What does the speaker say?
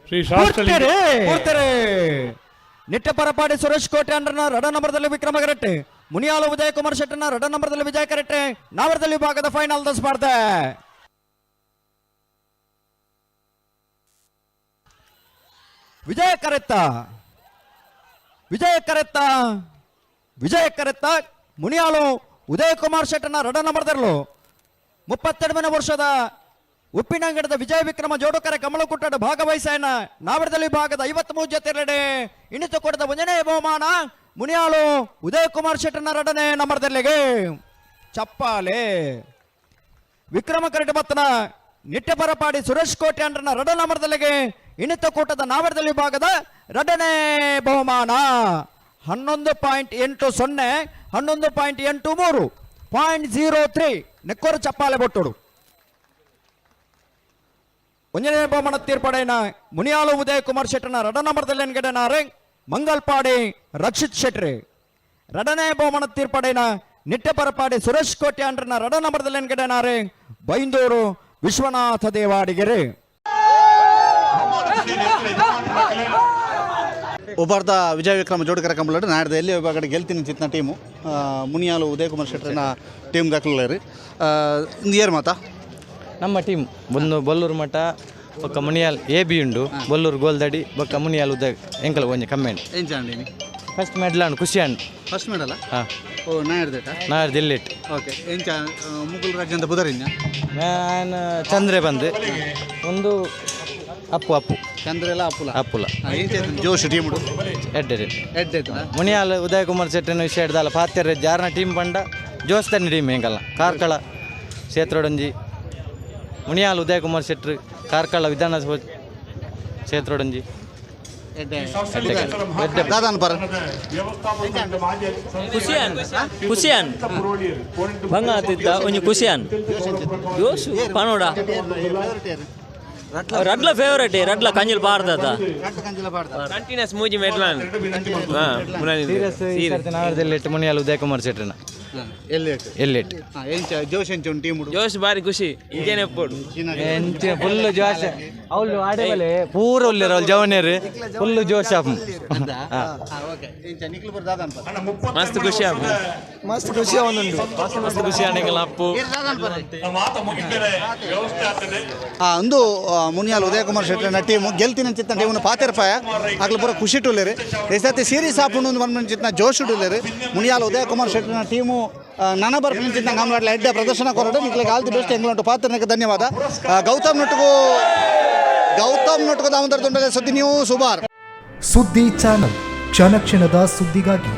ಶ್ರೀ ಶಾಸ್ತ್ರಲಿಂಗ ಪೂರ್ತರೆ. ನಿಟ್ಟಪರಪಾಡಿ ಸುರೇಶ್ ಕೋಟೆ ಅಂಡ್ರನ ರಡ ನಂಬರ್ದಲ್ಲಿ ವಿಕ್ರಮ ಕರೆಕ್ಟ್, ಮುನಿಯಾಲು ಉದಯ ಕುಮಾರ್ ಶೆಟ್ಟನ ರಡ ನಂಬರ್ದಲ್ಲಿ ವಿಜಯ ಕರೆಕ್ಟ್. ನಾವರದಲ್ಲಿ ವಿಭಾಗದ final the ಸ್ಪರ್ಧೆ. ವಿಜಯ ಕರೆತ್ತ, ವಿಜಯ ಕರೆತ್ತ, ವಿಜಯ ಕರೆತ್ತ. ಮುನಿಯಾಲು ಉದಯ ಕುಮಾರ್ ಶೆಟ್ಟನ ರಡ ನಂಬರ್ದಲ್ಲೂ 32ನೇ ವರ್ಷದ ಉಪ್ಪಿನಂಗಡದ ವಿಜಯ ವಿಕ್ರಮ ಜೋಡುಕರ ಕಮಲಕುಟ್ಟಡ ಭಾಗವಹಿಸೇನ ನಾವರದಲ್ಲಿ ವಿಭಾಗದ 53 ಜೊತೆಲೆಡೆ ಇಣಿತು ಕೊಡದ ಒಂದನೇ ಬಹುಮಾನ ಮುನಿಯಾಳು ಉದಯ ಕುಮಾರ್ ಶೆಟ್ಟನ ಎರಡನೇ ನಂಬರ್ದಲ್ಲಿಗೆ ಚಪ್ಪಾಲೆ. ವಿಕ್ರಮ ಕರಟ ಬತ್ತನ ನಿಟ್ಟೆಪರಪಾಡಿ ಸುರೇಶ್ ಕೋಟೆ ಅಂಡ್ರನ ರಡ ನಂಬರ್ದಲ್ಲಿಗೆ ಇಣಿತ ಕೂಟದ ನಾವರದಲ್ಲಿ ವಿಭಾಗದ ಎರಡನೇ ಬಹುಮಾನ. 11.80, 11.83, .03. ನೆಕ್ಕೋರು ಚಪ್ಪಾಲೆ ಬೊಟ್ಟುಡು. ಒಂಜನೇ ಬಹುಮಾನ ತೀರ್ಪಡೆನ ಮುನಿಯಾಲು ಉದಯ ಕುಮಾರ್ ಶೆಟ್ಟನ ರಡ ನಂಬರ್ದಲ್ಲಿ ಎನ್ಗಡೆನಾರೆ ಮಂಗಲ್ಪಾಡಿ ರಕ್ಷಿತ್ ಶೆಟ್ರಿ. ಎರಡನೇ ಬಹುಮಾನ ತೀರ್ಪಡೆನ ನಿಟ್ಟೆಪರಪಾಡಿ ಸುರೇಶ್ ಕೋಟೆ ಅಂಡ್ರನ ರಡ ನಂಬರ್ದಲ್ಲಿ ಎನ್ಗಡೆನಾರೆ ಬೈಂದೂರು ವಿಶ್ವನಾಥ ದೇವಾಡಿಗೆರೆ. ಉಬಾರ್ದ ವಿಜಯ ವಿಕ್ರಮ ಜೋಡುಕರ ಕಂಬಳಡು ನಾಡ್ದ ಎಲ್ಲಿ ವಿಭಾಗಡೆ ಗೆಲ್ತೀನಿ ಚಿತ್ನ ಟೀಮು ಮುನಿಯಾಲು ಉದಯಕುಮಾರ್ ಶೆಟ್ಟರ್ನ ಟೀಮ್ ದಾಖಲಾರಿ. ಇಂದು ಏರ್ ಮಾತಾ? ನಮ್ಮ ಟೀಮ್ ಒಂದು ಬೊಲ್ಲೂರು ಮಠ ಬೊಕ್ಕ ಮುನಿಯಾಲ್ ಎ ಬಿ ಉಂಡು. ಬೊಲ್ಲೂರು ಗೋಲ್ದಡಿ ಬೊಕ್ಕ ಮುನಿಯಾಲ್ ಉದಯ ಎಂಕಲ ಒಂಜಿ ಕಮ್ಮೆಂಟ್. ಎಂಚ ಅಂಡಿನಿ? ಫಸ್ಟ್ ಮೆಡ್ಲ್ ಆಂಡ್, ಖುಷಿ ಆಂಡ್. ಫಸ್ಟ್ ಮೆಡಲ? ಹಾಂ. ಓ, ನಾಡ್ದೇಟ? ನಾಡ್ದು ದಿಲ್ಲಿಟ್. ಓಕೆ, ಎಂಚ ಮುಗುಲ್ ರಾಜ್ಯಂತ ಬುದರಿಂಜ? ನಾನು ಚಂದ್ರೆ ಬಂದು ಒಂದು ಅಪ್ಪು ಅಪ್ಪು. ಚಂದ್ರೆಲ್ಲ ಅಪ್ಪುಲ? ಅಪ್ಪುಲ. ಎಂಚ ಜೋಶ್ ಟೀಮ್? ಎಡ್ಡೆ. ಎಡ್ಡೆ. ಮುನಿಯಾಲ್ ಉದಯ ಕುಮಾರ್ ಶೆಟ್ಟಿನ ವಿಷಯ ಹಿಡ್ದಲ್ಲ ಪಾತ್ಯರ ಜಾರನ ಟೀಮ್ ಪಂಡ ಜೋಸ್ತನ ಟೀಮ್ ಎಂಕಲ್ಲ. ಕಾರ್ಕಳ ಕ್ಷೇತ್ರಡೊಂಜಿ ಮುನಿಯಾಲ್ ಉದಯ ಕುಮಾರ್ ಶೆಟ್ರು ಕಾರ್ಕಳ ವಿಧಾನಸಭಾ ಕ್ಷೇತ್ರಡೊಂಜಿ. ಎಡ್ಡೆ. ದಾದಾನ್ ಪರ. ಖುಷಿಯಾನ್, ಖುಷಿಯಾನ್. ಬಂಗ ಆತಿತ್ತ ಒಂಜಿ ಖುಷಿಯಾನ್ ಜೋಶು ಪನೋಡ. ರಡ್ಲ ಫೇವರೇಟ್, ರಡ್ಲ ಕಂಜಿಲ್ ಪಾರ್ದತ. ಕಂಟಿನ್ಯೂಸ್ ಮೂಜಿ ಮೆಡ್ಲಾನ್. ಸೀರಿಯಸ್, ಈ ಸರ್ತಿ ನಾವರದಲ್ಲಿ ಮುನಿಯಾಲ್ ಉದಯ ಕುಮಾರ್ ಶೆಟ್ರನ. ಎಲ್ಲಿ? ಎಲ್ಲಿಟ್. ಎಂಚ ಜೋಶ್, ಎಂಚ ಉಂಟು ಟೀಮ್? ಜೋಶ್ ಬಾರಿ ಖುಷಿ, ಇಂಚೇನೆ ಎಪ್ಪೋಡು. ಎಂಚಿನ ಫುಲ್ ಜೋಶ್. ಅವ್ಲು ಆಡೇಬಲೆ ಪೂರ ಉಲ್ಲೇರು ಅವ್ಲು ಜವನೇರು, ಫುಲ್ ಜೋಶ್ ಆಪ್. ಓಕೆ, ಎಂಚ ನಿಕ್ಲು ಬರ್ ದಾದಾನ್ ಪರ? ಮಸ್ತ್ ಖುಷಿ ಆಪು. ಮಸ್ತ್ ಖುಷಿ ಅವನುಂಡು. ಮಸ್ತ್ ಖುಷಿ ಆಂಡ್ ಅಪ್ಪು. ಅಂದು ಮುನಿಯಾಲ್ ಉದಯಕುಮಾರ್ ಶೆಟ್ಟರ್ನ ಟೀಮು ಗೆಲ್ತಿನ ಚಿತ್ತ ಟೀಮ್ನ ಪಾತೆರ್ಪಾಯ ಆಗ್ಲು ಪೂರ ಖುಷಿ ಟುಲ್ಲೇರು. ಈ ಸೀರೀಸ್ ಆಪುಂಡು ಒಂದು ಬಂದ ಚಿತ್ನ ಜೋಶ್ ಟುಲ್ಲೇರು. ಮುನಿಯಾಲ್ ಉದಯಕುಮಾರ್ ಶೆಟ್ಟರ್ನ ಟೀಮು ನನ ಬರ್ಪಿನ ಚಿತ್ತ ಗಮನಾಡ್ಲ ಎಡ್ಡೆ ಪ್ರದರ್ಶನ ಕೊರಡು. ನಿಕ್ಲೆಗ್ ಆಲ್ the best. ಎಂಗ್ಲಂಟು ಪಾತ್ರನಕ್ಕೆ ಧನ್ಯವಾದ. ಗೌತಮ್ ನೊಟ್ಟುಗು, ಗೌತಮ್ ನೊಟ್ಟುಗು ದಾಮೋದರ ತುಂಡಲೆ, ಸುದ್ದಿ ನ್ಯೂಸ್, ಉಬಾರ್. ಸುದ್ದಿ ಚಾನಲ್, ಕ್ಷಣ ಕ್ಷಣದ ಸುದ್ದಿಗಾಗಿ.